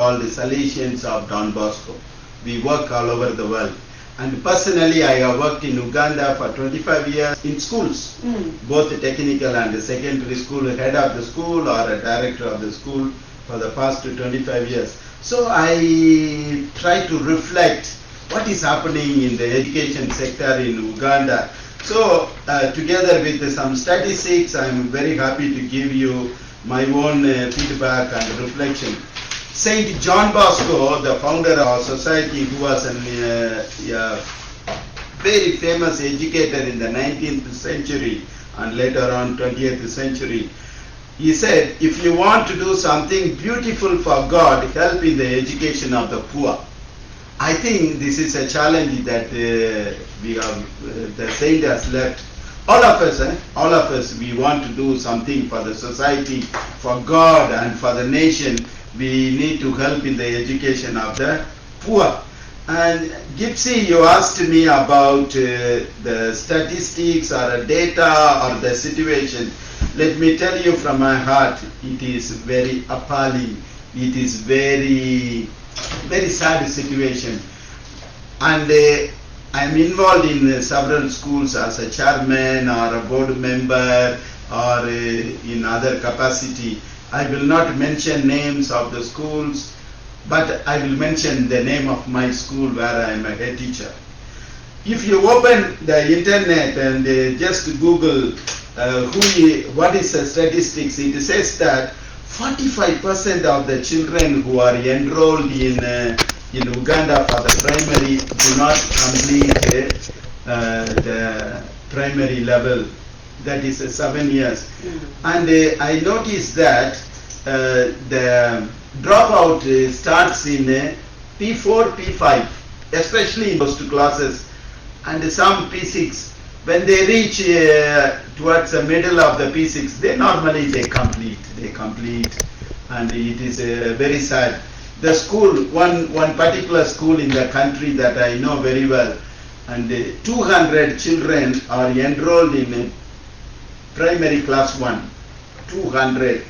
called the Salesians of Don Bosco. We work all over the world. And personally, I have worked in Uganda for 25 years in schools, both technical and the secondary school, head of the school or a director of the school for the past 25 years. So I try to reflect what is happening in the education sector in Uganda. So together with some statistics, I am very happy to give you my own feedback and reflection. Saint John Bosco, the founder of our society, who was a very famous educator in the 19th century and later on 20th century, he said, if you want to do something beautiful for God, help in the education of the poor. I think this is a challenge that we have, the saint has left. All of us, eh? All of us, we want to do something for the society, for God and for the nation. We need to help in the education of the poor. And Gypsy, you asked me about the statistics or data or the situation. Let me tell you from my heart, it is very appalling. It is very, very sad situation. And I am involved in several schools as a chairman or a board member or in other capacity. I will not mention names of the schools, but I will mention the name of my school where I am a head teacher. If you open the internet and just Google what is the statistics, it says that 45% of the children who are enrolled in Uganda for the primary do not complete the primary level, that is 7 years. And I noticed that the dropout starts in P4, P5, especially in those two classes, and some P6. When they reach towards the middle of the P6, they normally they complete, they complete, and it is very sad. The school, one particular school in the country that I know very well, and 200 children are enrolled in primary class 1, 200.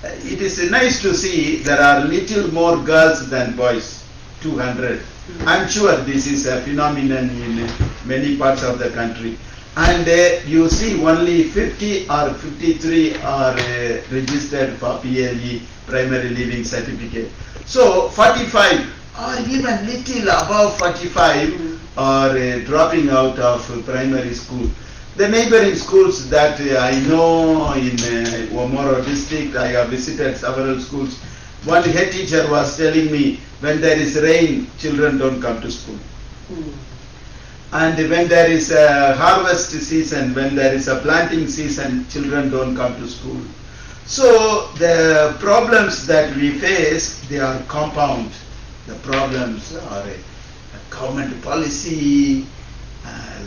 It is nice to see there are little more girls than boys, 200. I'm sure this is a phenomenon in many parts of the country. And you see only 50 or 53 are registered for PLE, Primary Leaving Certificate. So 45 or even little above 45 are dropping out of primary school. The neighboring schools that I know in Omoro district, I have visited several schools. One head teacher was telling me, when there is rain, children don't come to school. And when there is a harvest season, when there is a planting season, children don't come to school. So the problems that we face, they are compound. The problems are a government policy,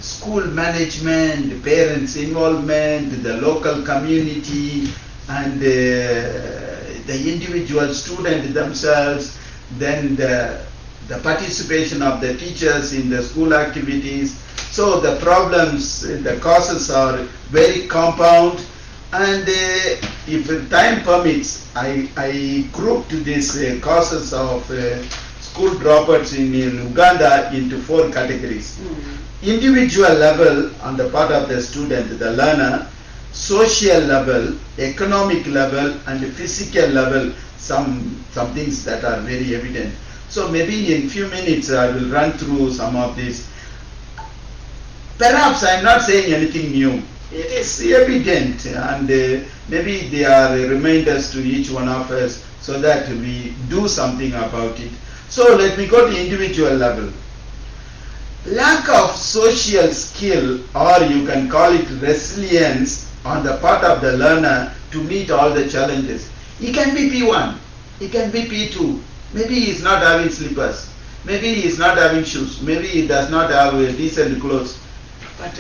school management, parents' involvement, the local community, and the individual student themselves, then the participation of the teachers in the school activities. So the problems, the causes are very compound, and if time permits, I grouped these causes of school dropouts in Uganda into four categories. Individual level on the part of the student, the learner, social level, economic level, and physical level, some things that are very evident. So maybe in few minutes I will run through some of these. Perhaps I am not saying anything new. It is evident, and maybe they are reminders to each one of us so that we do something about it. So let me go to individual level. Lack of social skill, or you can call it resilience, on the part of the learner to meet all the challenges. He can be P1, he can be P2, maybe he is not having slippers, maybe he is not having shoes, maybe he does not have decent clothes. But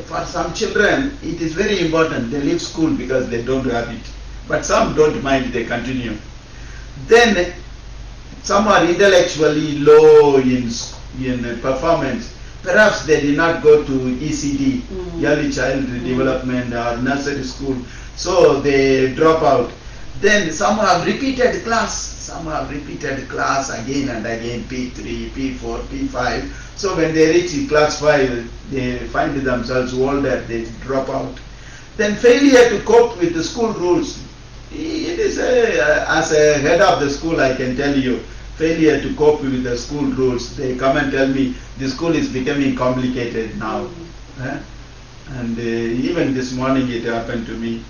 for some children, it is very important. They leave school because they don't have it. But some don't mind, they continue. Then some are intellectually low in performance. Perhaps they did not go to ECD, early child development or nursery school, so they drop out. Then some have repeated class, some have repeated class again and again, P3, P4, P5. So when they reach class 5, they find themselves older, they drop out. Then failure to cope with the school rules. It is a, as a head of the school, I can tell you, failure to cope with the school rules. They come and tell me the school is becoming complicated now. Eh? And even this morning it happened to me.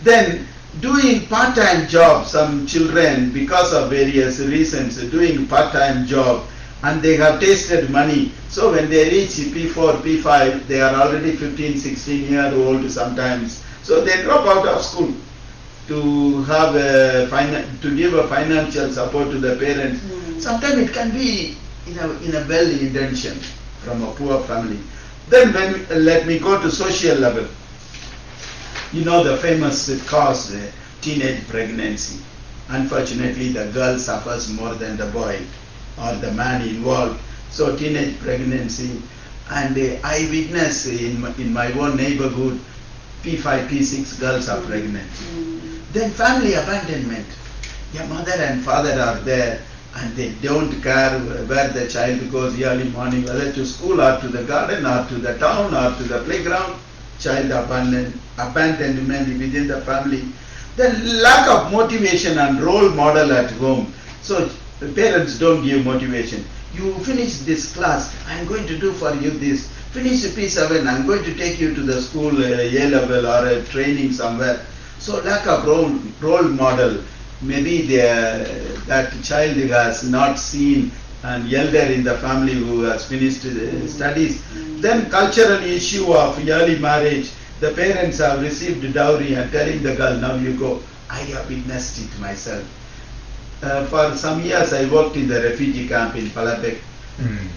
Then doing part-time job, some children, because of various reasons, doing part-time job, and they have tasted money. So when they reach P4, P5, they are already 15, 16 year old sometimes. So they drop out of school to have a to give a financial support to the parents. Sometimes it can be in a well intention from a poor family. Then when let me go to social level. You know the famous cause, teenage pregnancy. Unfortunately, the girl suffers more than the boy or the man involved. So teenage pregnancy, and I witness in my own neighborhood, P5, P6 girls are pregnant. Then family abandonment. Your mother and father are there and they don't care where the child goes early morning, whether to school or to the garden or to the town or to the playground. Child abandonment within the family. The lack of motivation and role model at home. So the parents don't give motivation. You finish this class, I'm going to do for you this. Finish P7, I'm going to take you to the school A level or a training somewhere. So lack of role model. Maybe that child has not seen an elder in the family who has finished studies. Then cultural issue of early marriage. The parents have received dowry and telling the girl, now you go. I have witnessed it myself. For some years I worked in the refugee camp in Palabek.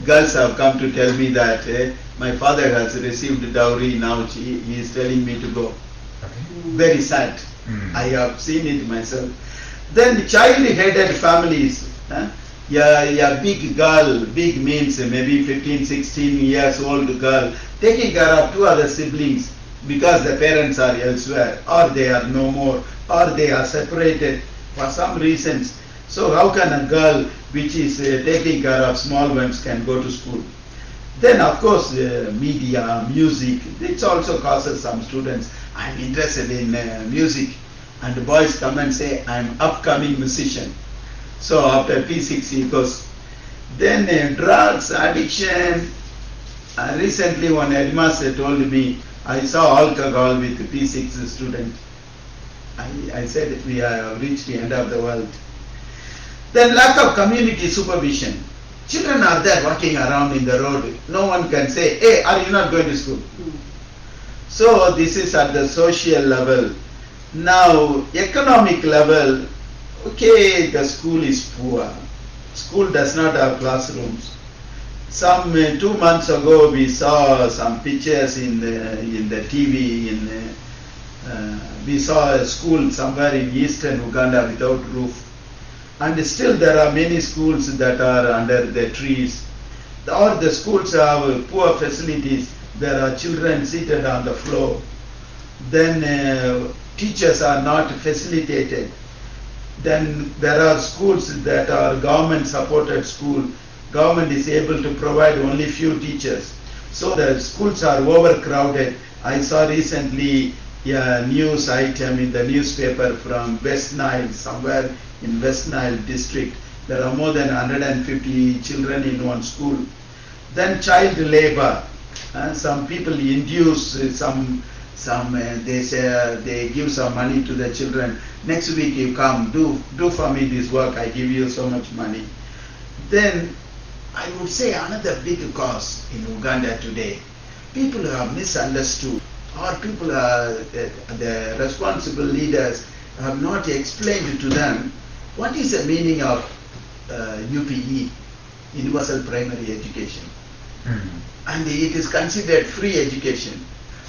Girls have come to tell me that my father has received dowry, now he is telling me to go. Very sad. I have seen it myself. Then child-headed families. Huh? Yeah, yeah, big girl, big means maybe 15, 16 years old girl, taking care of two other siblings because the parents are elsewhere, or they are no more, or they are separated for some reasons. So how can a girl which is taking care of small ones can go to school? Then of course media, music, it also causes some students, I'm interested in music, and the boys come and say, I'm upcoming musician. So after P6 he goes. Then drugs, addiction. Recently one headmaster told me, I saw alcohol with P6 student. I said we have reached the end of the world. Then lack of community supervision. Children are there walking around in the road. No one can say, hey, are you not going to school? So this is at the social level. Now, economic level, okay, the school is poor. School does not have classrooms. Some 2 months ago, we saw some pictures in the TV. In We saw a school somewhere in eastern Uganda without roof, and still there are many schools that are under the trees, or the schools have poor facilities. There are children seated on the floor. Then teachers are not facilitated. Then there are schools that are government supported school. Government is able to provide only few teachers. So the schools are overcrowded. I saw recently a news item in the newspaper from West Nile, somewhere in West Nile district. There are more than 150 children in one school. Then child labor. Some people induce some they say they give some money to the children. Next week you come, do for me this work, I give you so much money. Then I would say another big cause in Uganda today, people have misunderstood, or people are the responsible leaders have not explained to them what is the meaning of UPE, Universal Primary Education. And it is considered free education.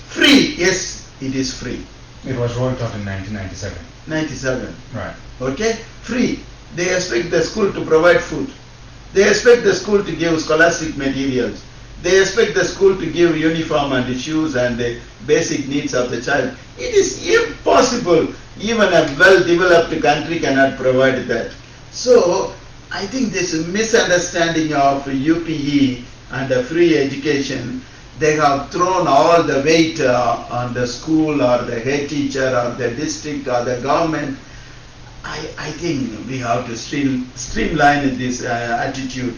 Free, yes, it is free. It was rolled out in 1997. 97. Right. Okay? Free. They expect the school to provide food. They expect the school to give scholastic materials. They expect the school to give uniform and shoes and the basic needs of the child. It is impossible. Even a well-developed country cannot provide that. So I think this misunderstanding of UPE and the free education, they have thrown all the weight on the school or the head teacher or the district or the government. I think we have to streamline this attitude.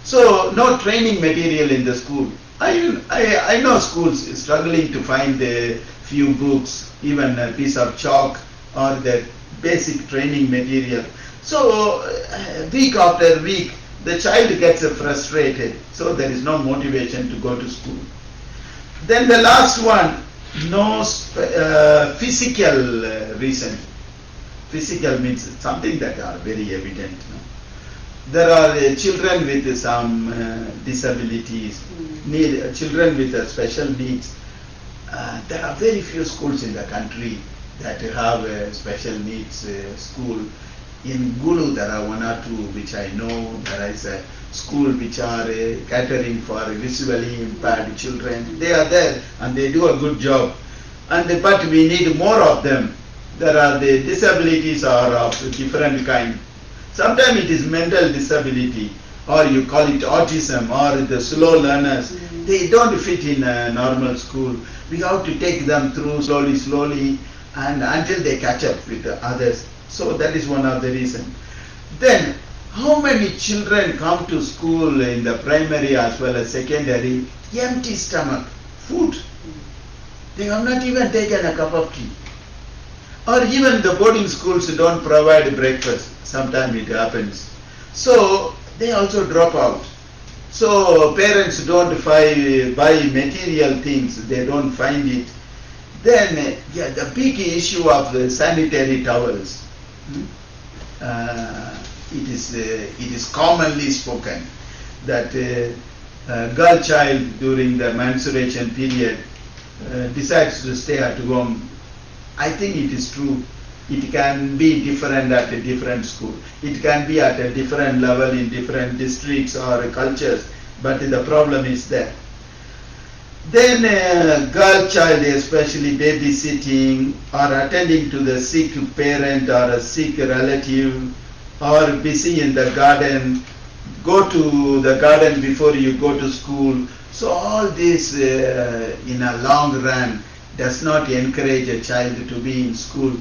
So no training material in the school. I know schools struggling to find a few books, even a piece of chalk or the basic training material. So week after week, the child gets frustrated. So there is no motivation to go to school. Then the last one, no physical reason. Physical means something that are very evident. No? There are children with some disabilities, children with special needs. There are very few schools in the country that have a special needs school. In Gulu there are one or two which I know. There is a school which are catering for visually impaired children. They are there and they do a good job. But we need more of them. There are the disabilities are of different kind. Sometimes it is mental disability, or you call it autism, or the slow learners. They don't fit in a normal school. We have to take them through slowly, slowly, and until they catch up with the others. So that is one of the reasons. Then, how many children come to school in the primary as well as secondary, empty stomach, food? They have not even taken a cup of tea. Or even the boarding schools don't provide breakfast. Sometimes it happens. So they also drop out. So parents don't buy material things, they don't find it. Then the big issue of the sanitary towels. It is commonly spoken that a girl child during the menstruation period decides to stay at home. I think it is true. It can be different at a different school. It can be at a different level in different districts or cultures, but the problem is there. Then girl child, especially babysitting or attending to the sick parent or a sick relative, or busy in the garden, go to the garden before you go to school. So all this in a long run does not encourage a child to be in school.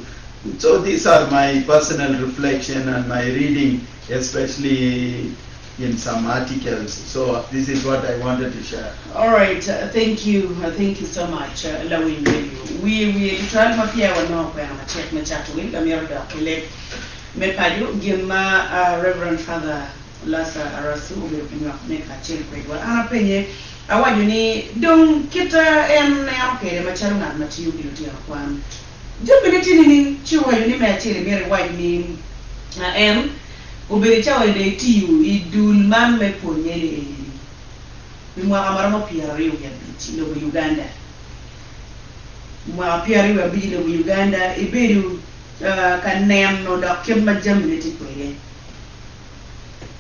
So these are my personal reflection and my reading, especially in some articles. So this is what I wanted to share. All right, thank you. Thank you so much, Lawin Radio. We try ma pia wa no kwa ma check ma chat wi la mi roda kile me pajo gin ma Reverend Father Lasa Arasu obedo pinyo me ka chel kwedwa. Ana penye awajo ni dong kita en ne okere machalo ng'at matiyo gi lutino kwan. Jobene tini ni chiwajo ni me achiel miere waj ni en obedo cawa de tiyo i dul man me puonye ni mwaka maromo 25 lobo Uganda. Mwaka 25 lobo Uganda ibedo ka neno dok kit ma jamine tye kwede.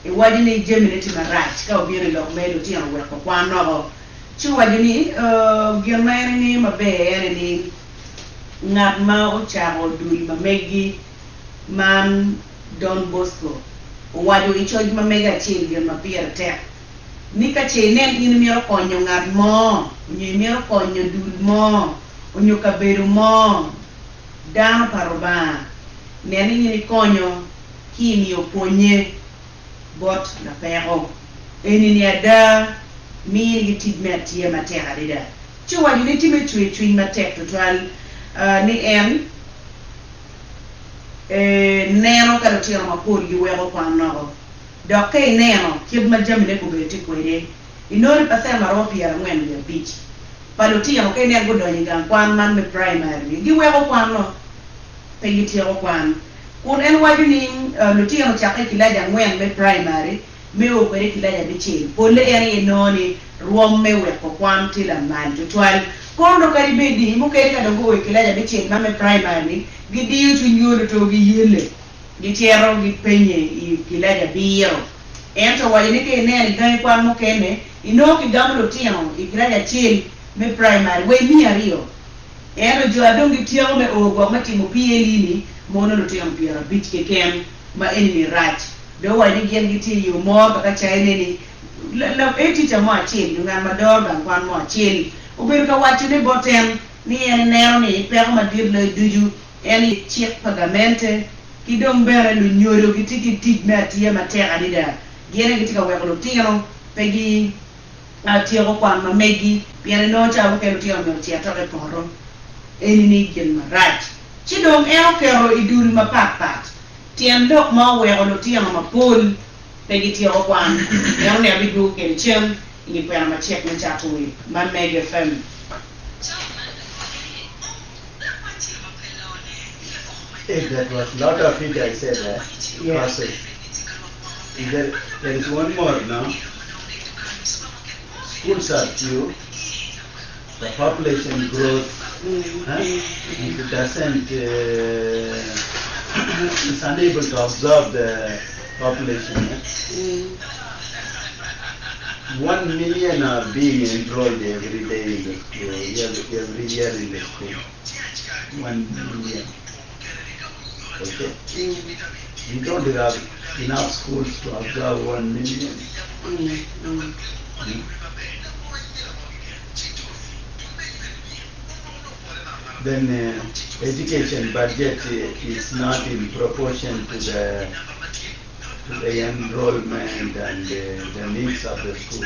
Iwaco ni jamine tye marac ka obino i lok me lutino weko kwan oko. Ci owaco ni gin ma en ingeyo maber ene ni ngat ma ocako dul ma megi man Don Bosco owaco i coc ma mege acel gin ma pire tek ni ka ce inen in imito konyo ngat mo onyo imito konyo dul mo onyo kabedo mo dano pa Rubanga nen ni in ikonyo ki imiyo pwonye bot lapeko eni ni ada mini gi tic me atiya matek adada. Ci owaco ni tye me cwer cwiny matek tutwal ni en neno ka lutino mapol giweko kwan oko. Dok ka ineno kit ma jamine gubedo tye kwede, inongo ni pacent ma romo 45 pa lutino ka inen gudonyo i gang kwan man me praimari-ni giweko kwan-nu, pe gityeko kwan. Kun en waco ni lutino cakke i kilaci angwen me praimari me o kwede i kilaci abicel, polle en aye nongo ni rwom me weko kwan tye lamal tutwal. Kono dong kadi bed ni mukene ka dong guo i kilaci abicel man me praimari-ni, gidiyo cwinygi oluto giyelle, gicito gipenye i kilaci abiro. Ento owaco ni ka ineno i gangi kwan mukene, Inongo kigamo lutino i grade acel me primary wa i 200. Ento jo a dong gityeko me o gwok me timo PLE ni mono lutino 50 keken ma eni ni rac. Dong owaco ni gin gitye i yo mor pa ka caine ni la teacher mo acel nyo ngat ma doro gang kwan mo acel obedo ka waco ne bot en ni en eneno ni peko madit loyo ducu en aye cik pa gamente ki dong bene lunyodo gitye ki tic me atiya matek adada. Gin aye gitye ka weko lutino pe gi tyeko kwan ma megi pien inongo cawa mukene lutino myero ocit dok i poto. Eni ni gin marac. Ci dong en oketo i dul mapat pat tyen lok ma oweko lutino mapol pe gityeko kwan. En oneno bidwogo kwede cen i nge kwena macek me cato wil. Man Meg FM. Hey, that was lot of it I said, eh? Process. There is one more now. Schools are few. The population growth, huh? It doesn't, it's unable to absorb the population. Eh? 1 million are being enrolled every day in the school, every year in the school. 1 million. Okay? We don't have enough schools to absorb 1 million. Then education budget is not in proportion to the enrollment and the needs of the school.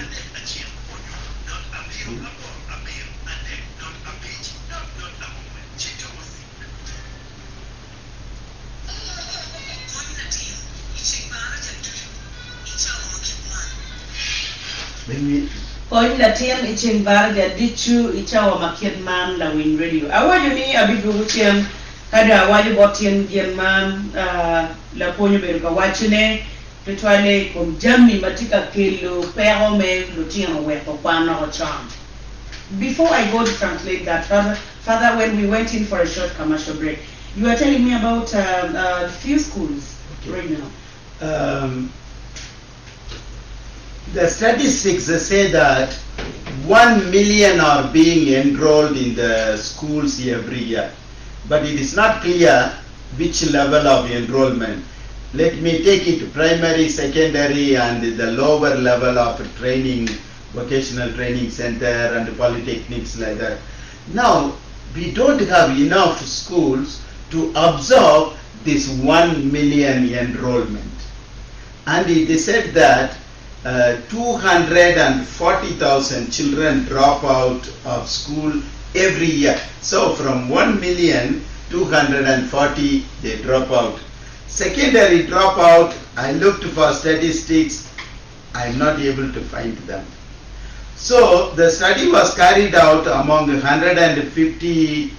When we Kony latin i ceng baraja ducu i cawa ma kit man lawiny radio. Awaco ni abidwogo cen ka dong awaco bot tyen gin ma lapwony obedo ka wacone tutwalle i kom jami ma tye ka kelo peko me lutino weko kwan oko con. Before I go to translate that, Father, Father, when we went in for a short commercial break, you were telling me about few schools right now. The statistics say that 1 million are being enrolled in the schools every year, but it is not clear which level of enrollment. Let me take it primary, secondary, and the lower level of training, vocational training center and polytechnics like that. Now, we don't have enough schools to absorb this 1 million enrollment. And it is said that 240,000 children drop out of school every year. So from 1 million, 240 they drop out. Secondary dropout, I looked for statistics, I am not able to find them. So the study was carried out among 150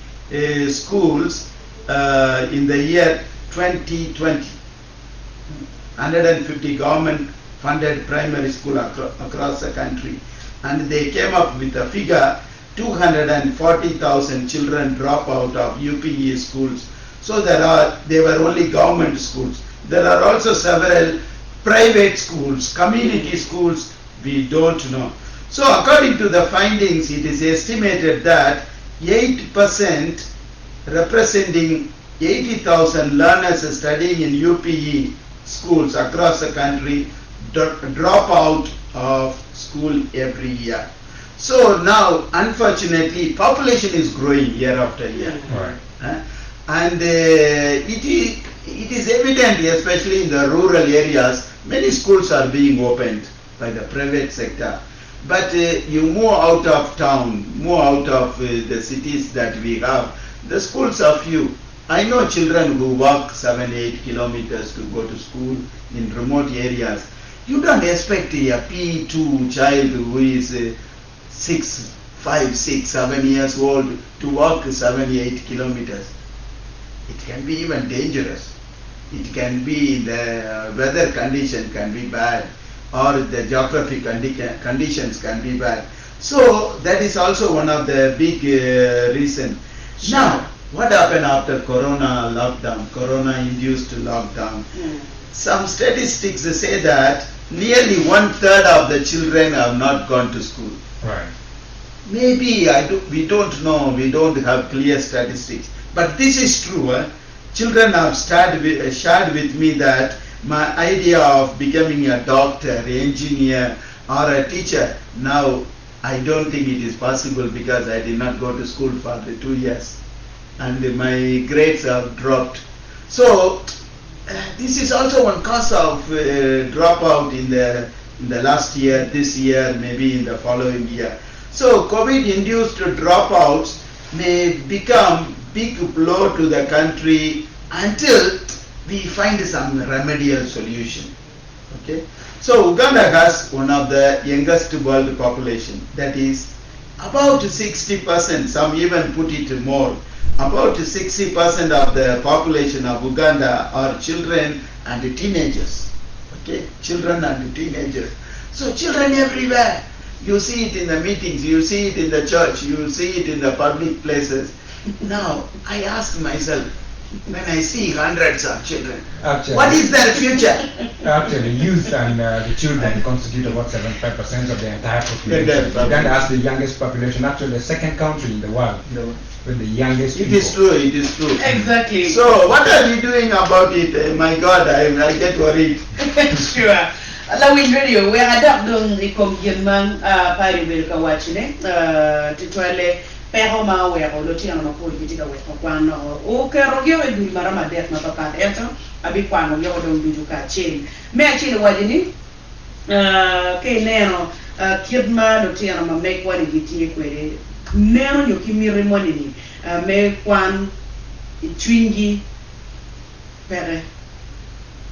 schools in the year 2020. 150 government funded primary school across the country, and they came up with a figure 240,000 children drop out of UPE schools. So they were only government schools. There are also several private schools, community schools, we don't know. So according to the findings, it is estimated that 8% representing 80,000 learners studying in UPE schools across the country drop out of school every year. So now, unfortunately, population is growing year after year. And it is evident, especially in the rural areas, many schools are being opened by the private sector. But you move out of town, move out of the cities that we have, the schools are few. I know children who walk 7, 8 kilometers to go to school in remote areas. You don't expect a P2 child who is 6, 5, 6, 7 years old to walk 7, 8 kilometers. It can be even dangerous. It can be the weather condition can be bad or the geography conditions can be bad. So that is also one of the big reason. Now, what happened after Corona lockdown, Corona induced lockdown? Some statistics say that nearly one third of the children have not gone to school. Right. Maybe I do, we don't know, we don't have clear statistics, but this is true. Eh? Children have started with, shared with me that my idea of becoming a doctor, engineer, or a teacher now I don't think it is possible because I did not go to school for the 2 years and my grades have dropped. So this is also one cause of dropout in the last year, this year, maybe in the following year. So COVID-induced dropouts may become big blow to the country until we find some remedial solution. Okay. So Uganda has one of the youngest world population, that is about 60%, some even put it more, about 60% of the population of Uganda are children and teenagers. Okay, children and teenagers. So children everywhere. You see it in the meetings, you see it in the church, you see it in the public places. Now, I ask myself, when I see hundreds of children, Actually, what is their future? Actually, youth and the children constitute about 75% of the entire population. Entire population. Uganda has the youngest population, actually the second country in the world with the youngest It people. is true, it is true. Exactly. So, what are we doing about it? My God, I get worried. Sure. Lawiny radio wek adok dong i kom gin ma padi obedo ka wacone tutwalle peko ma oweko lutino mapol gitye ka weko kwan oko. Oketo gio i dul maromo adek mapapat ento abikwano gio dong ducu kacel. Me acel owaco ni ka ineno kit ma lutino ma megwa-ni gitye kwede neno nyo ki miti moni-ni me kwan i cwinygi peke.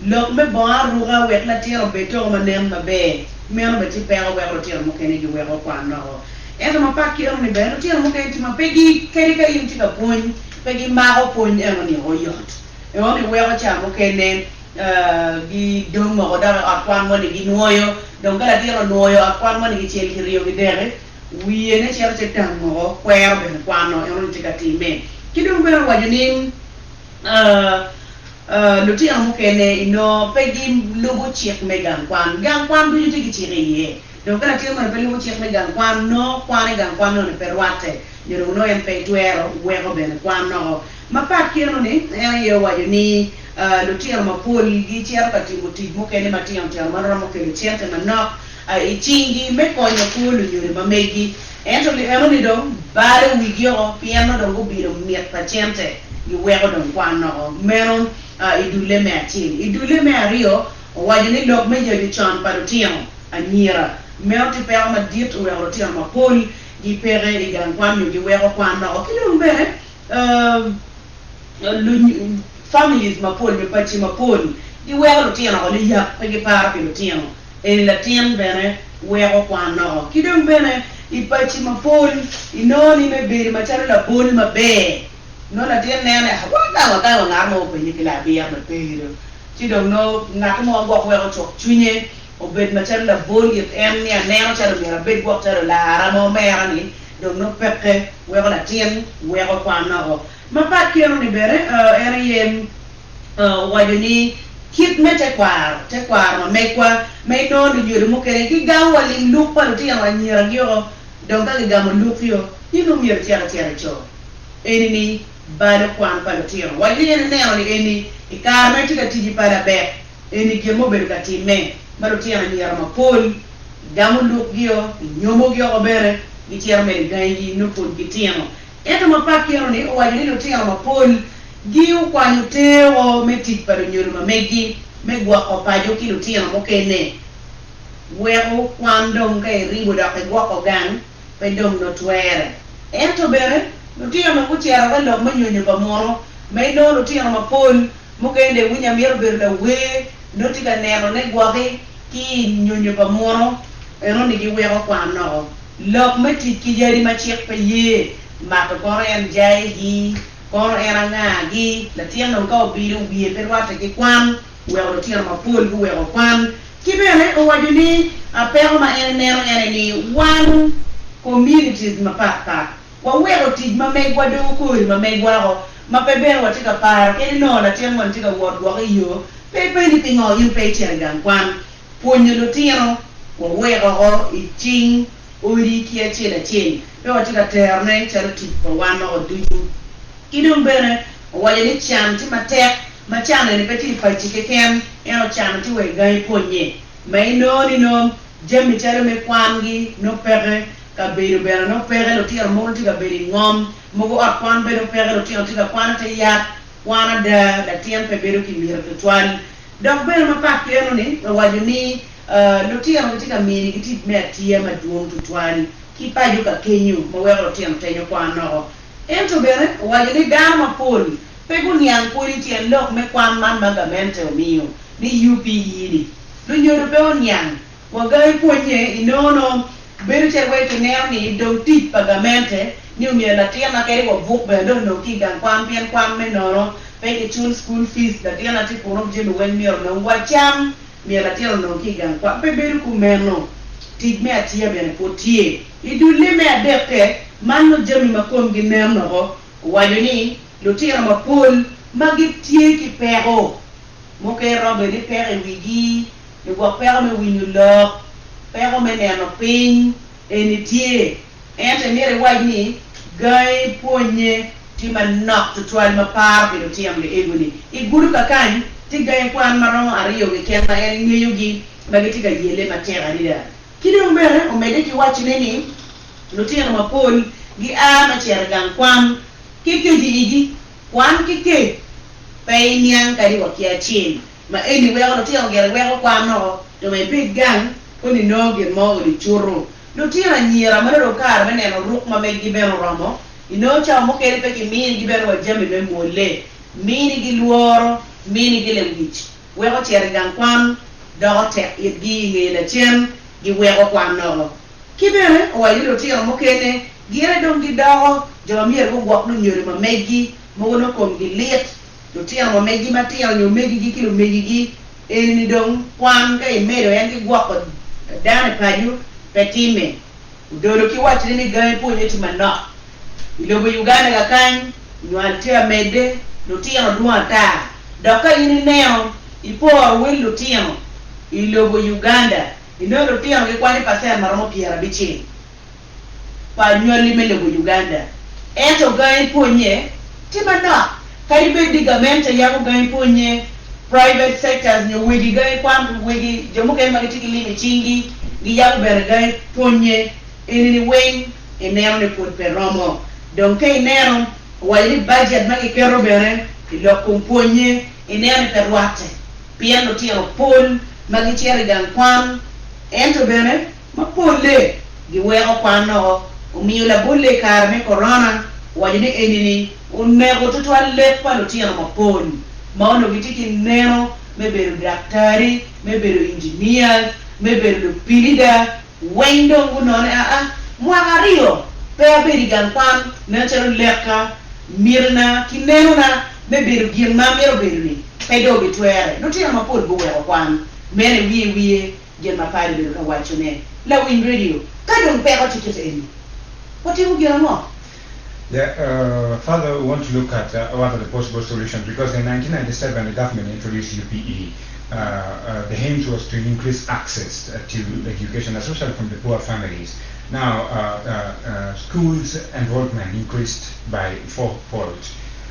Lok me bongo aruka wek latin obed toko ma nen maber, meno bene tye peko weko lutino mukene giweko kwan oko. Ento mapat ki enoni bene, lutino mukene tye ma pe gi, kadi ka in itye ka pwony, pe gimako pwony enoni oyot. Enoni weko ca mukene gidong oko dok i ot kwan moni ginwoyo. Dong ka latin onwoyo ot kwan moni kicel, kiryo, kidek, wiye ne cito ce tang oko, kwero bene kwano enoni tye ka timme. Ki dong bene owaco ni, Lutino mukene inongo pe gilubo cik me gang kwan. Gang kwan ducu tye ki cik iye. Dong ka latin moni pe lubo cik me gang kwan, nongo kwan i gang kwan nongo pe rwatte nyo dong nongo en pe twero weko bene kwan noko. Mapat ki enoni, en aye owaco ni lutino mapol gicito ka timo tic mukene matino tino ma romo kelo cente manok i cinggi me konyo kwo lunyodo ma megi. Ento enoni dong balo wigi oko pien nongo dong gubino mit pa cente giweko dong kwan oko. Meno i dulle me acel. I dulle me aryo, owaco ni lok me yaco con pa lutino anyira meno tye peko madit oweko lutino mapol gipeke i gang kwan nyo giweko kwan oko. Ki dong bene families mapol nyo paci mapol giweko lutino oko liyak pe giparo pi lutino. Eni latin bene weko kwan oko. Ki dong bene i paci mapol inongo ni me bedo macalo labol maber, nongo latin neno ni wan gang wa kany wa ngat mo openye ki labira me bedo ci dong nongo ngat mo gwok weko ocuk cwinye obed macalo labol it en ni aneno calo myero abed gwok calo olara mo omera ni dong nongo peke weko latin weko kwan oko. Mapat ki eno ni bene en aye Owaco ni, Kit me tekwaro, tekwaro ma megwa ma inongo lunyodo mukene gigamo wa lim luk pa lutino anyira-gi oko, dong ka gigamo luk-ki o, in dong myero icit acita ico. Eni ni balo kwan pa lutino. Waco ni en eneno ni eni i kare ma etye ka tic i Palabek, eni gin ma obedo ka timme ma lutino anyira mapol gigamo luk-gi o, ginyomogi oko bene, gicito mere i gangigi nongo pud gitino. Ento mapat ki eno-ni, owaco ni lutino mapol giokwanyo tero me tic pa lunyodo ma meggi me gwoko paco ki lutino mukene weko kwan dong ka iribo dok igwoko gang pe dong nongo twere. Ento bene, lutino gucito ka lok me nyonyo pa muno ma inongo lutino mapol mukene dong iwinyo amito bedo lawer nongo tye ka neno ne gwoki ki i nyonyo pa muno enoni giweko kwan oko. Lok me tic ki yadi ma cik pe ye mato kono en jayigi, kono en angagi, latin dong ka obido wiye pe rwatte ki kwan, oweko lutino mapol guweko kwan. Ki bene owaco ni peko ma en eneno en aye ni wan communities mapat pat waweko tic ma megwa dongo kori ma megwa oko ma pe bene watye ka paro kadi nongo latin moni tye ka wot gwok iyo. Pe ipenye ni pingo in pe icito i gang kwan. Pwonyo lutino waweko oko i cing odi ki acel acel, pe watye ka terone calo tic pa wan woko ducu. Ki dong bene owaco ni can tye matek, ma can eni pe tye i paci keken, ento can tye wa i gangi pwonye, ma inongo ni nongo jami calo me kwangi nongo peke, kabedo bene nongo peke, lutino mogo tye ka bedo i ngom, mogo ot kwan bene peke, lutino tye ka kwan i te yat, kwan ada latin pe bedo ki miti tutwal. Dok bene mapat ki eno-ni, owaco ni lutino gitye ka minigi tic me atiya madwong tutwal ki paco ka kenyo ma weko lutino tenyo kwan noko. Ento bene owaco ni dano mapol pe guniang pwod i tyen lok me kwan man ma gamente omiyo ni UPE ni. Lunyodo pe oniang wa gangi pwonye i nono bedo calo wai kineno ni dong tic pa gamente ni omyero latinna kadi wa buk bene dong onong ki i gang kwan pien kwan me nono pe ki cul school fees latinna tye kunu jami weng myero onong wa cam myero latin onong ki i gang kwan pe bedo kumeno tic me atiya bene pwod tye. I dulle me adekke, man nongo jami ma komgi nen woko, owaco ni, Lutino mapol ma gitye ki peko mukene romo bedo ni peko i wigi, nyo gwok peko me winyo lok, peko me neno piny, eni tye. Ento imito iwac ni gangi pwonnye tye manok tutwal ma paro pi lutino liego-ni. I gudo kakany, tye gangi kwan ma romo aryo keken ma en ngeyogi ma gitye ka yelle matek adada. Ki dong bene omedde ki wacone ni lutino mapol gia me cito i gang kwan ki kec i igi. Kwan ki kec pe iniang kadi wa ki acel. Ma eni weko lutino gire weko kwan oko to ma ibed gang koni inongo gin mo odi cutu. Lutino anyira ma dong kare me neno ruk ma meggi bene oromo, inongo cawa mukene pe kiminigi bene wa jami me mwolle, minigi lworo, minigi lewic. Weko cito i gang kwan doko tek itgi i nge lacen giweko kwan noko. Ki bene, owaco ni lutino mukene gin aye dong gidoko jo ma myero gugwok lunyodo ma meggi mogo nongo komgi lit. Lutino ma meggi matino nyo omegigi ki lumegigi eni-ni dong kwan ka imedo en ki gwoko dano i paco pe timme. Odolo ki wacone ni gangi pwonye tye manok. I lobo Uganda kakany, nywal tye amedde, lutino dwong ata. Dok ka in ineno, iporo wel lutino i lobo Uganda, inongo lutino gikwanyo pacent maromo 90 pa anywali me lobo Uganda. Ento gangi pwonye tye manok. Kadi bed ni gamente yabo gangi pwonye, private sectors nyo wegi gangi kwan, wegi jo mukene ma gitye ki lim i cinggi giyabo bene gangi pwonye eni-ni weng ineno ni pwod pe romo. Dong ka ineno, owaco ni bajet ma giketo bene i lok kom pwonye ineno ni pe rwatte pien lutino pol ma gicito i gang kwan ento bene ma polle giweko kwan oko. Omiyo labolle i kare me Korona owaco ni eni-ni oneko tutwal lek pa lutino mapol ma onongo gitye ki neno me bedo daktari, me bedo engineers, me bedo lupilida Weng dong gunone aa, mwaka aryo pe abedo i gang kwan, nen calo lekka, mitina, ki nenona me bedo gin ma amito bedo-ni pe dong obitwere. Lutino mapol guweko kwan. Meno i wiye wiye gin ma padi obedo ka wacone. Lawiny redio, ka dong peko tye kit eni, watimo gin ango? Yeah, further we want to look at what are the possible solutions because in 1997 the government introduced UPE. The aims was to increase access to education, especially from the poor families. Now, schools enrollment increased by fourfold.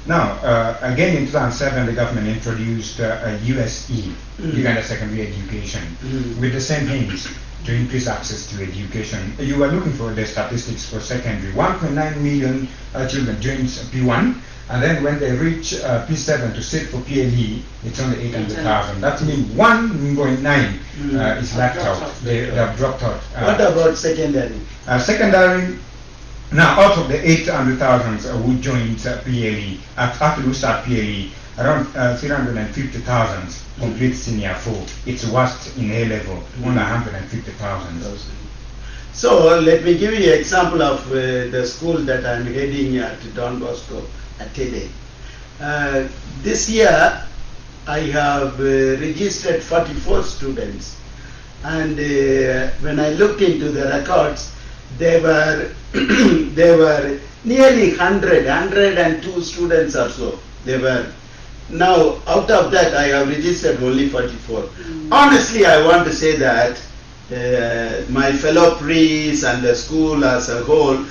Now, again in 2007 the government introduced USE, Uganda Secondary Education, with the same aims to increase access to education. You were looking for the statistics for secondary. 1.9 million children joined P1, and then when they reach P7 to sit for PLE, it's only 800,000. That means 1.9 is left out. They have dropped out. What about secondary? Secondary, now out of the 800,000 who joined PLE, after who start PLE, around 350,000 complete senior 4. It's worst in A level, only 150,000. So let me give you an example of the school that I'm heading at Don Bosco Atede. This year I have registered 44 students, and when I looked into the records, they were nearly 102 students or so. They were. Now, out of that, I have registered only 44. Honestly, I want to say that my fellow priests and the school as a whole,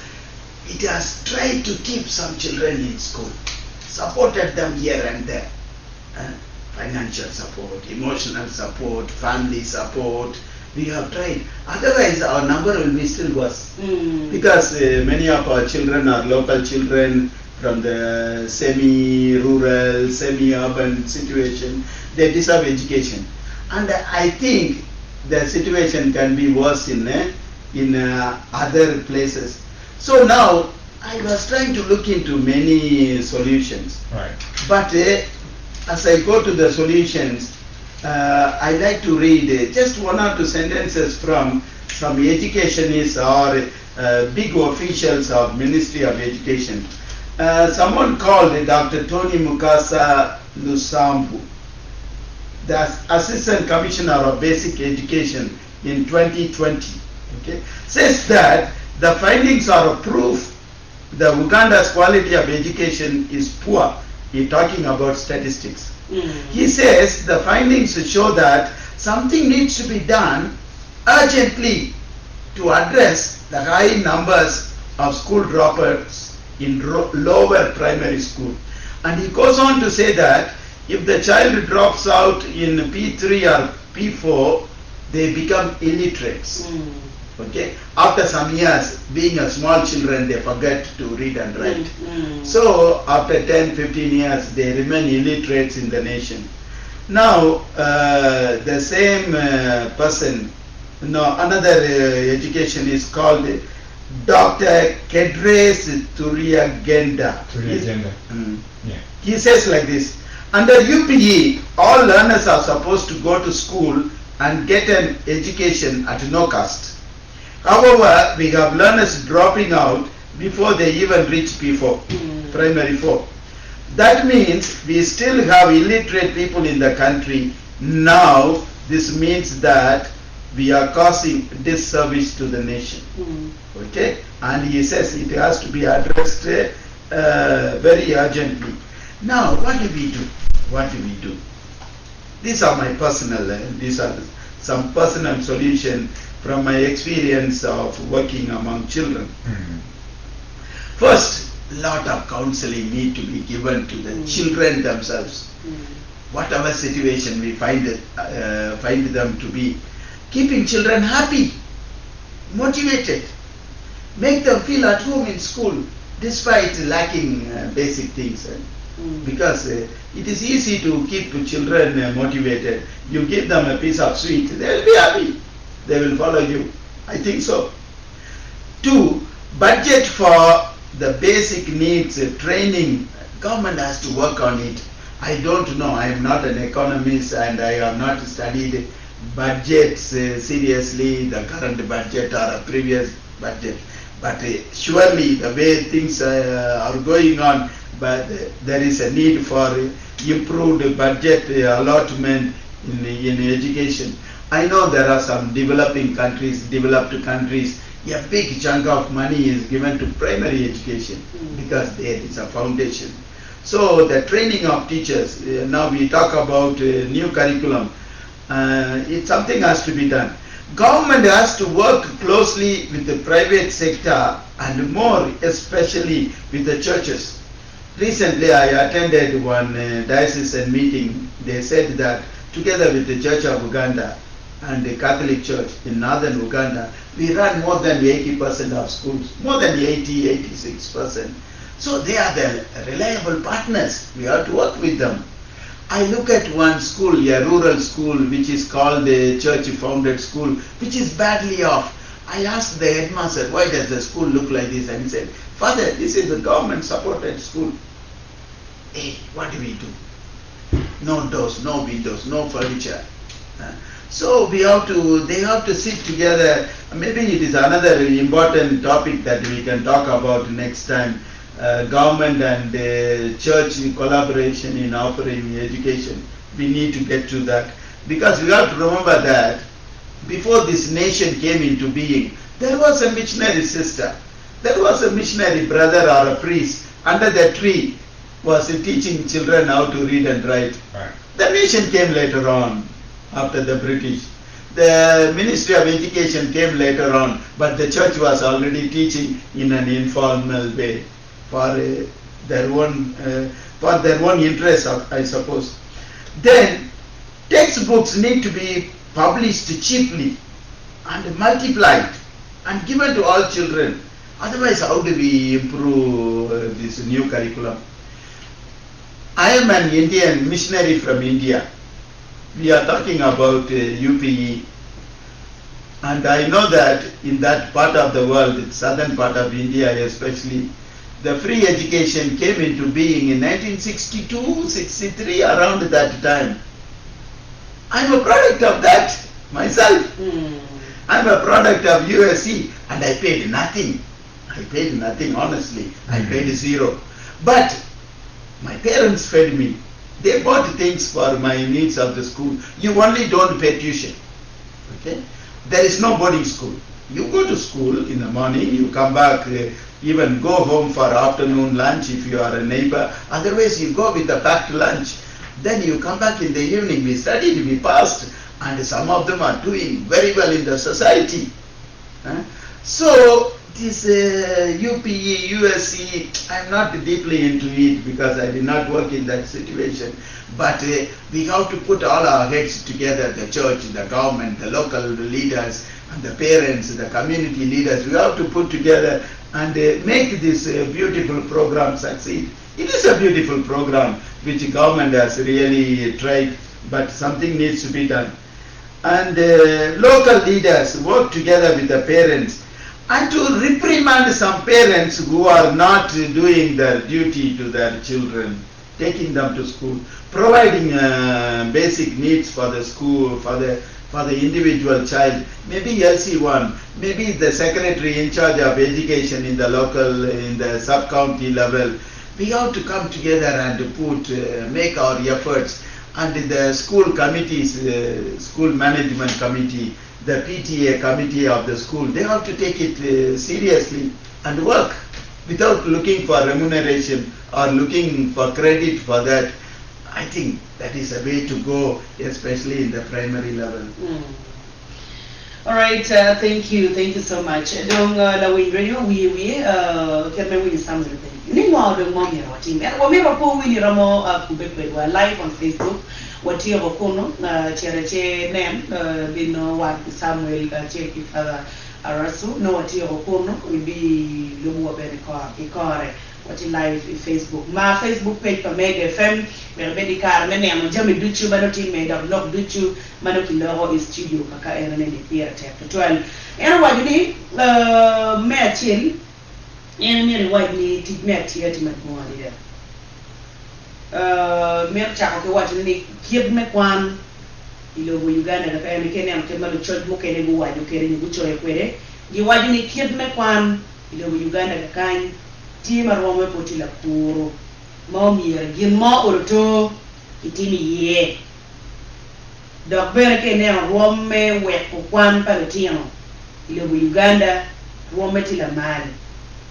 it has tried to keep some children in school, supported them here and there. Financial support, emotional support, family support. We have tried. Otherwise, our number will be still worse. Because many of our children are local children from the semi-rural, semi-urban situation. They deserve education. And I think the situation can be worse in other places. So now, I was trying to look into many solutions. But as I go to the solutions, I like to read just one or two sentences from some educationists or big officials of Ministry of Education. Someone called Dr. Tony Mukasa Lusambu, the Assistant Commissioner of Basic Education in 2020, okay, says that the findings are a proof that Uganda's quality of education is poor. He's talking about statistics. He says the findings show that something needs to be done urgently to address the high numbers of school dropouts in lower primary school. And he goes on to say that if the child drops out in P3 or P4, they become illiterates. Okay? After some years, being a small children, they forget to read and write. So after 10, 15 years, they remain illiterates in the nation. Now, the same person, no, another education is called Dr. Kedrace Turyagenda. Turyagenda. He says like this: under UPE, all learners are supposed to go to school and get an education at no cost. However, we have learners dropping out before they even reach P4, primary 4. That means we still have illiterate people in the country. Now, this means that we are causing disservice to the nation. Okay? And he says it has to be addressed very urgently. Now, what do we do? What do we do? These are my personal, these are some personal solution from my experience of working among children. First, lot of counseling need to be given to the children themselves. Whatever situation we find them to be, keeping children happy, motivated, make them feel at home in school despite lacking basic things. Because it is easy to keep children motivated. You give them a piece of sweet, they will be happy. They will follow you. I think so. 2, budget for the basic needs, training. Government has to work on it. I don't know. I am not an economist and I have not studied budgets seriously, the current budget or a previous budget. But surely the way things are going on, but there is a need for improved budget allotment in education. I know there are some developing countries, developed countries, a big chunk of money is given to primary education because there is a foundation. So the training of teachers, now we talk about new curriculum, it's something has to be done. Government has to work closely with the private sector and more especially with the churches. Recently I attended one diocesan meeting. They said that together with the Church of Uganda and the Catholic Church in northern Uganda, we run more than 80% of schools, more than 80, 86%. So they are the reliable partners. We have to work with them. I look at one school, a rural school, which is called the church-founded school, which is badly off. I asked the headmaster, why does the school look like this? And he said, Father, this is a government-supported school. Hey, what do we do? No doors, no windows, no furniture. So they have to sit together. Maybe it is another important topic that we can talk about next time. Government and church in collaboration in offering education. We need to get to that. Because we have to remember that before this nation came into being, there was a missionary sister. There was a missionary brother or a priest under the tree. was teaching children how to read and write. Right. The mission came later on, after the British. The Ministry of Education came later on, but the church was already teaching in an informal way for uh, their own for their own interest, I suppose. Then textbooks need to be published cheaply and multiplied and given to all children. Otherwise, how do we improve this new curriculum? I am an Indian missionary from India. We are talking about UPE. And I know that in that part of the world, the southern part of India especially, the free education came into being in 1962, 63, around that time. I'm a product of that myself. I'm a product of USC and I paid nothing. I paid nothing, honestly. I paid zero. But my parents fed me. They bought things for my needs of the school. You only don't pay tuition. Okay? There is no boarding school. You go to school in the morning, you come back, even go home for afternoon lunch if you are a neighbor. Otherwise, you go with a packed lunch. Then you come back in the evening. We studied, we passed, and some of them are doing very well in the society. Huh? So this UPE, USC, I'm not deeply into it because I did not work in that situation. But we have to put all our heads together, the church, the government, the local leaders, and the parents, the community leaders. We have to put together and make this beautiful program succeed. It is a beautiful program which government has really tried, but something needs to be done. And local leaders work together with the parents and to reprimand some parents who are not doing their duty to their children, taking them to school, providing basic needs for the school, for the individual child, maybe LC1, maybe the secretary in charge of education in the local, in the sub-county level. We have to come together and put, make our efforts, and the school committees, school management committee, the PTA committee of the school, they have to take it seriously and work without looking for remuneration or looking for credit for that. I think that is a way to go, especially in the primary level. All right, thank you, thank you so much. Dong lawiny radio wiye wiye kit me winyo Samuel peny ni ngo dong ma omyero watim. Ento wamito wapo wini romo kubbe kwedwa live on Facebook watyeko kunu cito ce nen bino wat Samuel kacel ki Father Arasu nongo watyeko kunu ibi lubo wa bene i kore. Watye live i Facebook ma Facebook page pa Mega FM wek ibed ki kare me neno jami ducu ma nongo timme dok lok ducu ma nongo kiloko i studio kaka en ene ni pire tek tutwal. En owaco ni, Me acel, in myero iwac ni tic me atiya tye madwong adada. Mito cako ki wacone ni kit me kwan i lobo Uganda kaka ene ka ineno kit ma lucoc mukene guwaco kwede nyo gucoyo kwede, giwaco ni kit me kwan i lobo Uganda kakany tye ma rwomme pud tye lakuru ma omyero gin mo oloto kitim iye. Dok bene ka ineno rwom me weko kwan pa lutino i lobo Uganda, rwomme tye lamal,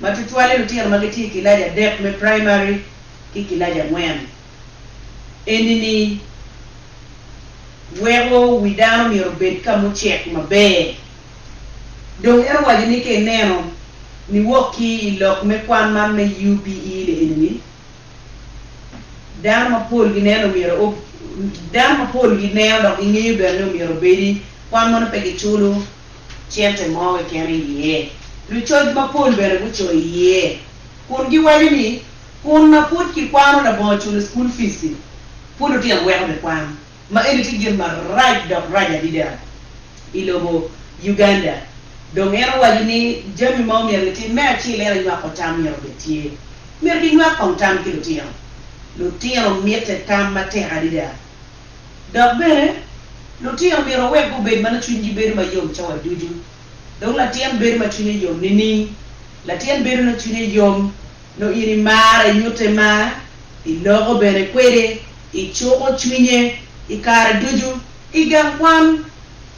ma tutwalle lutino ma gitye i kilaci adek me praimari ki kilaci angwen. Eni-ni weko wi dano myero obed ka mucek maber. Dong en owaco ni ka ineno niwok ki i lok me kwan man me UPE ni eni-ni, Dano mapol gineno myero dano mapol gineno dok gingeyo bene ni myero obedi kwan mono pe giculo cente mo keken iye. Lucoc mapol bene gucoyo iye kun giwaco ni kun ma pud kikwano labongo culo school fees-ci pud lutino weko be kwan. Ma eni tye gin marac dok rac adada i lobo Uganda. Dong en owaco ni jami ma omyero gitim me acel en aye nywako tam myero obed tye. Myero ginywak kong tam ki lutino. Lutino mitte tam matek adada. Dok bene, lutino myero owek gubed ma nongo cwinygi bedo mayom cawa ducu. Dong latin bedo ma cwinye yom nining? Latin bedo nongo cwinye yom nongo in imare, inyutte mar, iloko bene kwede, icuko cwinye i kare ducu. I gang kwan,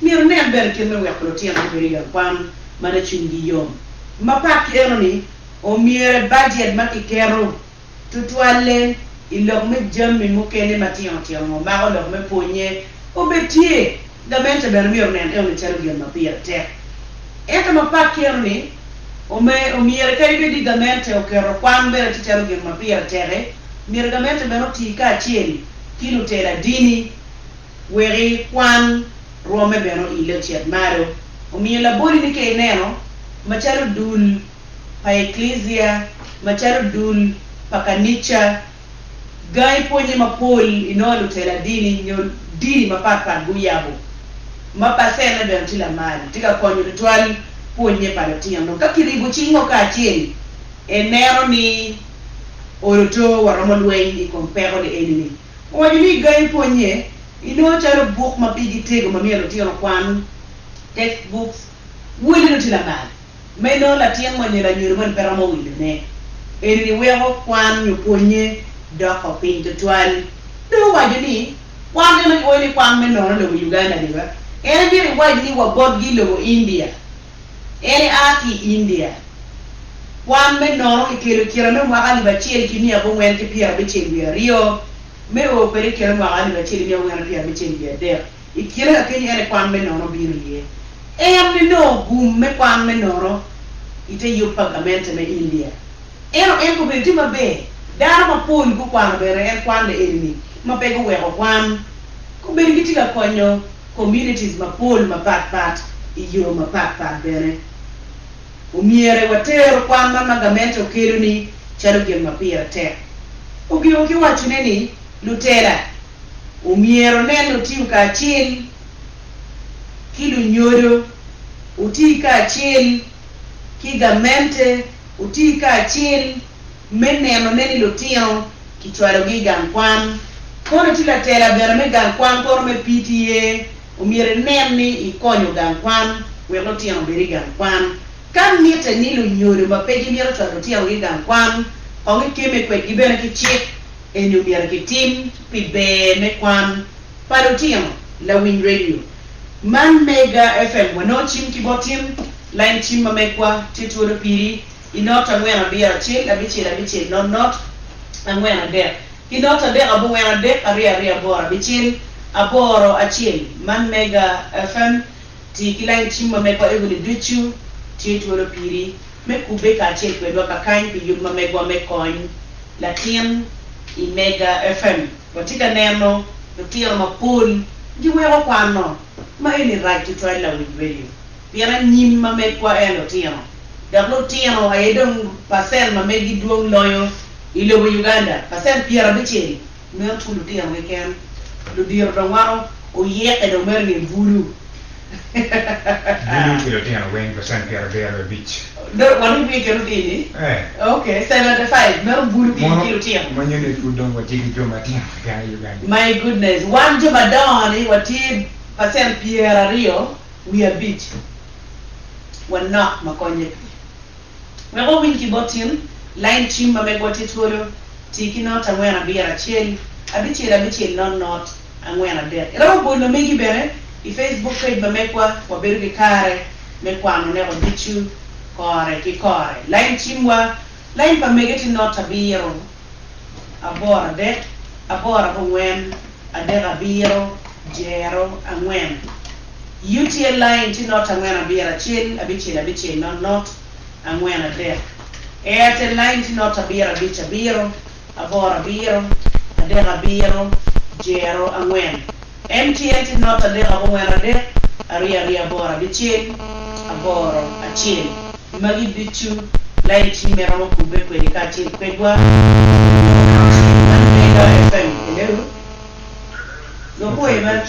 myero inen bene kit me weko lutino gubedo i gang kwan ma nongo cwinygi yom. Mapat ki eno-ni, omyero bajet ma kiketo tutwalle. i lok me jami mukene matino tino ma mako lok me pwonye obed tye. Gamente bene myero onen enoni calo gin ma pire tek. Ento mapat ki enoni, omyero kadi bed ni gamente oketo kwan bene tye calo gin ma pire tek-ki, myero gamente bene oti kacel ki lutela dini weki kwan rwomme bene oile ocit malo. Omiyo laboli ni ka ineno, macalo dul pa Eklezia, macalo dul pa kanica, gangi pwonye mapol inongo lutela dini nyo dini mapat pat guyabo ma pacenne bene tye lamal, tye ka konyo tutwal pwonye pa lutino. Dong ka kiribo cingo kacel, eneno ni olo to waromo lweny i kom peko ni eni-ni. Owaco ni i gangi pwonye, inongo calo buk ma pigi tego ma myero lutino okwan, text books, welle nongo tye lamal. Ma inongo latin mo nyo lanyodo moni pe romo wilone. Eni-ni weko kwan nyo pwonye doko piny tutwal. Dong owaco ni, Kwan eno giwaco ni kwan me nono lobo Uganda-ni ba, en myero iwac ni wa botgi i lobo India. En ea ki i India. Kwan me nono kikelo i kine me mwaka alip acel ki miya abongwen ki 72 me o kwede i kine mwaka 1963. I kine ka kenyo en aye kwan me nono bino iye. En binongo gum me kwan me nono i te yub pa gamente me India. Ento en kobedo tye maber. Dano mapol gukwano bene en kwan le eni-ni ma pe guweko kwan. Kobedo gitye ka konyo communities mapol mapat pat i yo mapat pat bene. Omyere wateru kwan man ma gamente okelo-ni calo gin ma pire tek. Ogiko ki wacone ni, Lutela, Omyero nen otiyo kacel ki lunyodo, oti kacel ki gamente, oti kacel me nenone ni lutino kicwalogi i gang kwan. Kono tye latela bene me gang kwan kono me PTA, omyero inen ni ikonyo gang kwan wek lutino obed i gang kwan. Ka mitte ni lunyodo ma pe gimito cwalo lutinogi i gang kwan kong ikemme kwedgi bene ki cik. Eni omyero kitim pi ber me kwan pa lutino. Lawiny Radio man Mega FM wanongo cim ki bot tin. Line cim ma megwa tye twolo piri i not angwen abiro acel abicel abicel not not angwen adek ki not adek abongwen adek aryo aryo aboro abicel aboro acel. Man Mega FM Ti ki lain cim ma megwa egoni ducu tye twolo piri me kubbe kacel kwedwa kakany pi yub ma megwa me Kony Latin i Mega FM. Watye ka neno lutino mapol giweko kwano ma eni rac tutwal lawiny radio pien anyim ma megwa en lutino dok lutino aye dong pacent ma meggi dwong loyo i lobo Uganda pacent 50 Meno pud lutino keken. Ludito dong wan oyeke dong mere nge bulu. Bulu ki lutino weng percent 75. Dong wan wiye keno tini? Eh. Ok, 75 meno bulu ki Mono ki lutino. manyo ni pud dong watye ki jo matino keken i Uganda. My goodness, wan jo madongo ni watye percent 25. Wanok ma konye pe. Wek wawiny ki bot in, lain cim ma megwa tye twolo, ti ki not angwen abiro acel, abicel abicel not not angwen adek. Iromo bolo megi bene i Facebook page ma megwa, wabedo ki kare me kwano neko ducu kore ki kore. Lain cim wa, lain pa mege tye not abiro aboro adek, aboro abongwen, adek abiro, jero angwen. UTL line tye not angwen abiro acel abicel abicel not not angwen adek. Airtel line tye not abiro abic abiro aboro abiro adek abiro jero angwen. MTN tye not adek abongwen adek aryo aryo aboro abicel aboro acel. Magi ducu line cim iromo kubbe kwede kacel kwedwa. Man Mega FM. Hello. Lupwoyo ma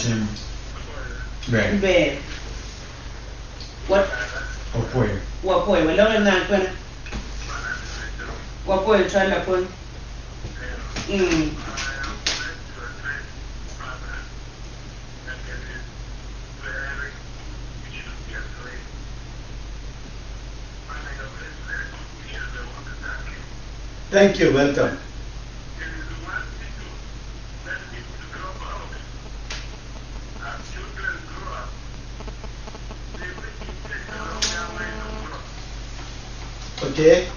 Ber. ber. Wa Opwoyo. wapwoyo waloko ingang kwene. Wapwoyo cwal lapwony. Mm. Thank you, welcome. Okay.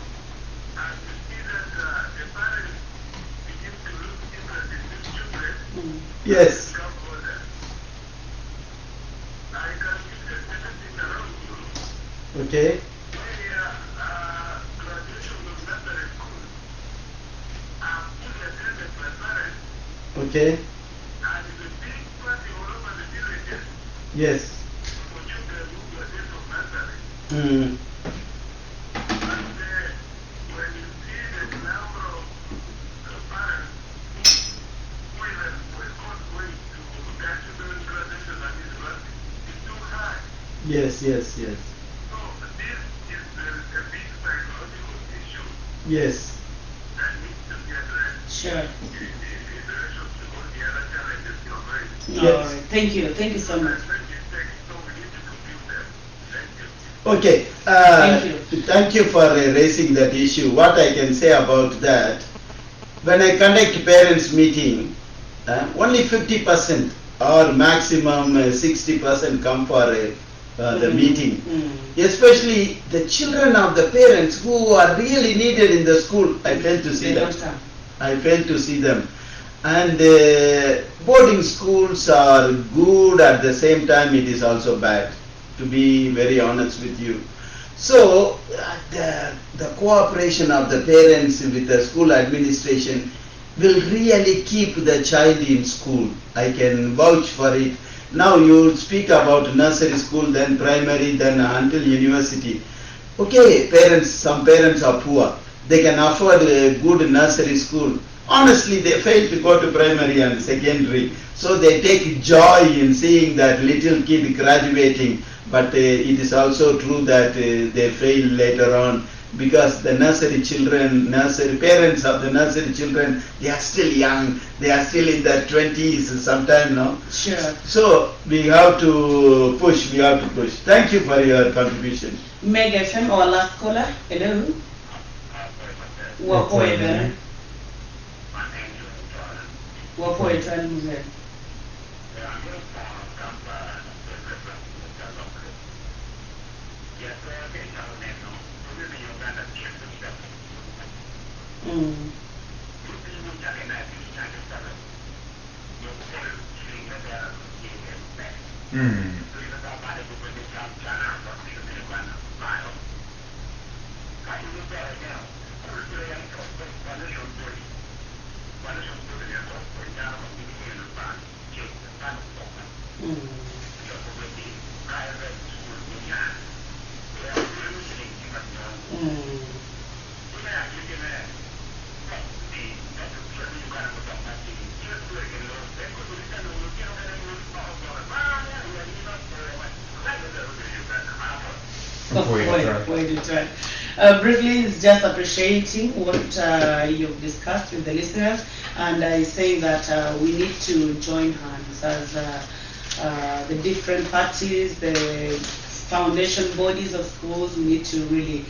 Okay. Okay. Yes. Yes. Yes. Sure. Yes. All right. Thank you. Thank you so much. Okay. Thank you. Thank you for raising that issue. What I can say about that, when I conduct parents meeting, only 50% or maximum 60% come for the meeting. Especially the children of the parents who are really needed in the school, I fail to see They them. don't come. I fail to see them. And boarding schools are good, at the same time it is also bad, to be very honest with you. So the cooperation of the parents with the school administration will really keep the child in school. I can vouch for it. Now you speak about nursery school, then primary, then until university. Okay, some parents are poor. They can afford a good nursery school. Honestly, they fail to go to primary and secondary. So they take joy in seeing that little kid graduating. But it is also true that they fail later on, because the nursery children, nursery parents of the nursery children, they are still young. They are still in their 20s sometime, no? Sure. So we have to push, we have to push. Thank you for your contribution. Meg FM, our last caller. Hello. Wapoe bene. Wapoe twal mzee. Briefly, it's just appreciating what you've discussed with the listeners, and saying that we need to join hands as the different parties, the foundation bodies of schools. We need to really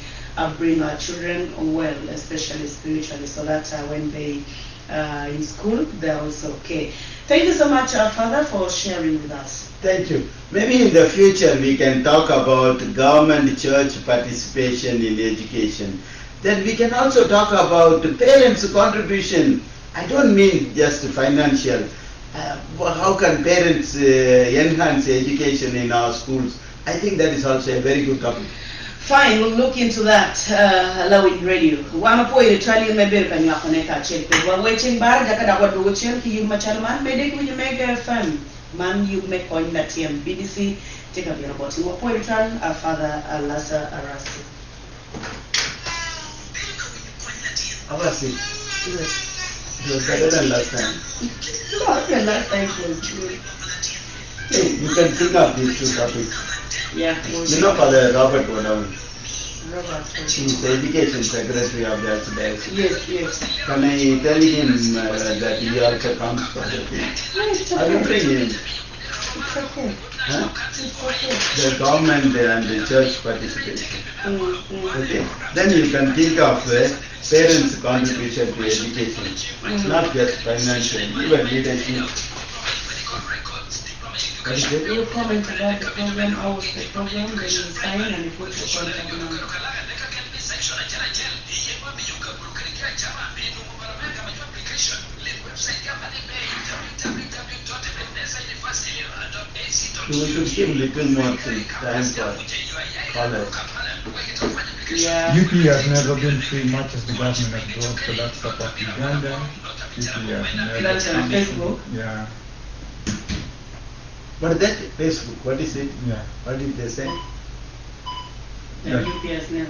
bring our children well, especially spiritually, so that when they in school, they're also okay. Thank you so much, Father, for sharing with us. Thank you. Maybe in the future we can talk about government church participation in education. Then we can also talk about the parents' contribution. I don't mean just financial. How can parents enhance education in our schools? I think that is also a very good topic. Fine, we'll look into that. Lawin Radio. Wan po iri twali me ber ka nywako ne ka chel pe. Wa wecheng bar jaka da wa dugo chen ki yum machal man mede ki winyo Meg FM. Man yum me kony na TM BBC. Take a bit about you. Wa po iri twali, Father Lasa Arasi. Arasi. Yes. It was better than last time. No, the last time was good. Hey, you can think of these two topics. Yeah. You know Father Robert O'Donnell. Robert. He's the education secretary of the Archdiocese. Yes, yes. Can I tell him that he also comes for the thing? No, it's I will okay. bring him. It's okay. Huh? It's okay. The government and the church participation. Okay. Then you can think of the parents' contribution to education, not just financial, even leadership. What is it? You comment about the program, how was the program, then you sign and you put your contact number. We should give little more time for callers. Yeah. UP has never been free much as the government has brought, so that's support Uganda. UP has never That's on Facebook. Yeah, But that Facebook, what is it? yeah. What did they say? The UPS never.